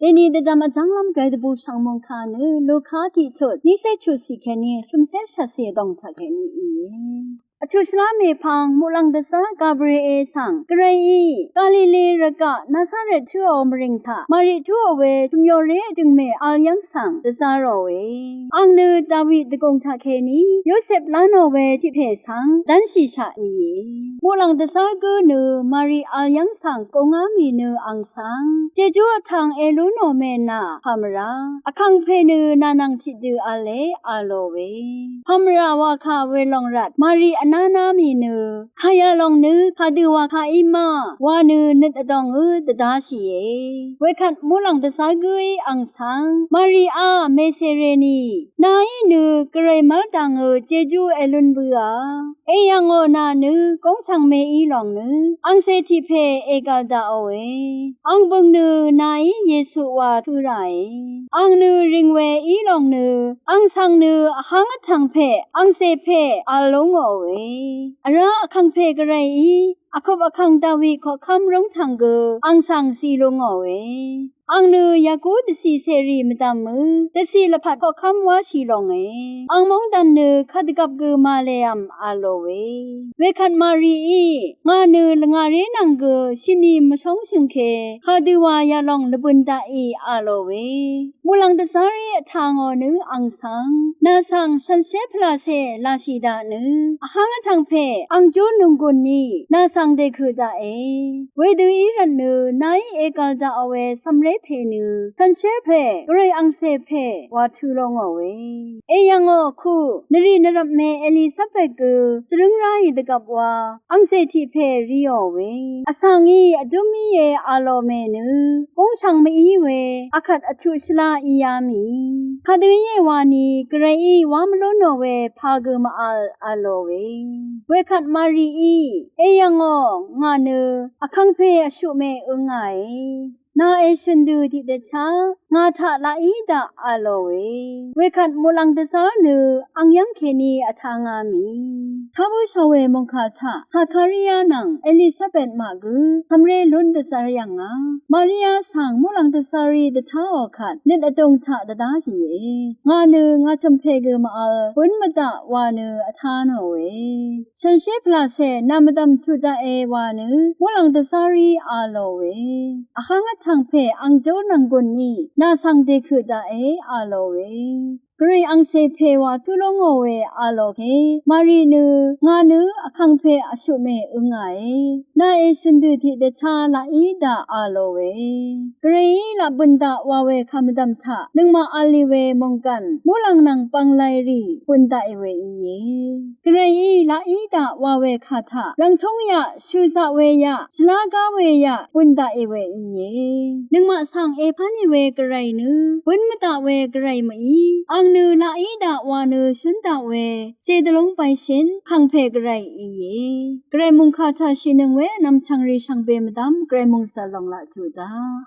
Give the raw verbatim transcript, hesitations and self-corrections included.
Dèní dvdvm vjv́nglv́m gvray dvbù shv̀ng mòngkà nø Luka tiqtut nícé chuqcì kèní shø̀mcé shvtcì vdòng taq kèní íe. Vchuq shvlá mèpvng muqlàng dvzv́r Gabriel svng gvrayí Galili rvgaq Nazaret tǿò mvrìng taq Mari tǿò we tø̀myoré vjø̀ngmè vl yv́ng svng dvzv́ròe. Àng nø Dawi dvgùng taq kèní Yosep lánò we tiq pè svng dv́nshìshaq íe. Muqlàng dvzv́r gǿ nø Mari vl yv́ng svng gungá mì nø àng svng jejú vtvng èlú nò mènà pàmvrá vkàngpè nø nà nvng tiqdø v̄le a lòe. Pàmvrà wà kà welòng rvt Mari vnáná mì nø kàyà lòng nø kàdø wà kà í ma wa nø nøt vdòngø dvdáshìe. Wekvt muqlàng dvzv́r gǿí àng svng Mariá mèsèrèní nàí nø gvray mv́l dv̀ngø jejú èlun bøà èyv̀ngò nà nø góngsvng mèí lòng nø àngcè tiq pè ègv̀l daqòe. Àng bø̀ng nø nàí Yesu wa tø̄ ràe. Àng nø rìng we í lòng nø àng svng nø vháng vtv̀ng pè àngcè pè vl lú ngòe. Vrá vkàngpè gvrayí vkùp vkàng Dawi koqkv́m rúngtv̀ng gø àng svng zi lú ngòe. Àng nø yagú dvcì cèrì mvdv̀mø dvcì lvpat koqkv́m wáshì longe. Àng móngdàn nø kadvgvp gø màlèvm a lòe. Wekvt Marií ngà nø lvngàré nvng gø shini mvshóngshø̀ng ke kàdø wà yalòng lvbøn daqì a lòe. Muqlàng dvzv́rí vtà ngò nø àng svng nà svng shànshér pvlàcè làshì daq nø vháng vtv̀ng pè àng jó nònggùn ní nà svng dèkøq daqe. Wedø í rvt nø nàí ègv̀l daqò we cv̀mré pè nø shànshér pè gvray àngcè pè wa tø̄ lú ngòe. Èyv̀ngò ku nvrì nvrvpmè Elisabet gø svrǿng ráì dvgvp wa àngcè tiq pè ríòe. Vsv̀ngí vdǿm íe a lò mè nø gúngshvng mví we akvt vchuq shvlá íá mì. Kadø íe wani gvrayí wá mvlú nò we pà gø mvvl a lòe. Wekvt Marií èyv̀ngò ngà nø vkàngpè vshuqmè øngàe. Nà èshø̀n dø tiqdvchá ngà taq laq í daq a lòe. Wekvt muqlàng dvzv́r nø àng yv́ng kèní vtá ngá mì. Kábúshà we mòngkà taq Zakaria nvng Elisabet maq gø cv̀mré lún dvzv́r yv̀ngà. Maria svng muqlàng dvzv́rí dvtáò kvt nøt vdùng taq dvdáshìe. Ngà nø ngà tø̀m pè gø mvvl bǿn mvdaq wa nø vtá nòe. Shànshér pvlàcè nà mvdv̀m tuq daqe wa nø muqlàng dvzv́rí a lòe. Vháng vtv̀ng pè àng jó nònggùn ní nà svng dèkøq daqe a lòe. Gvray àngcè pè wa tø̄ lú ngò we a lò ke Mari nø ngà nø vkàngpè vshuqmè øngàe. Nà èshø̀n dø tiqdvchá laq í daq a lòe. Gvrayí laq bø̀n daq wa we kà mvdv̀m taq nøngmaq v̄l ì we mònggv̀n muqlàng nvng bv̀nglay rì bø̀n daqì we íe. Gvrayí laq í daq wa we kà taq rv̀ngtúng yaq shø̀zaq we yaq shvlá gá we yaq bø̀n daqì we íe. Nøngmaq svng èpv́n ì we gvray nø bǿn mvdaq we gvray mví àng nø laq í daq wa nø shǿn daq we cè dvlúng bv́yshín kàngpè gvray íe. Gvray mòngkà taq shìnøng we vnvm chv̀ngrì shvngbe mvdv́m gvray mòngsv̀l lòng laq tuq daq.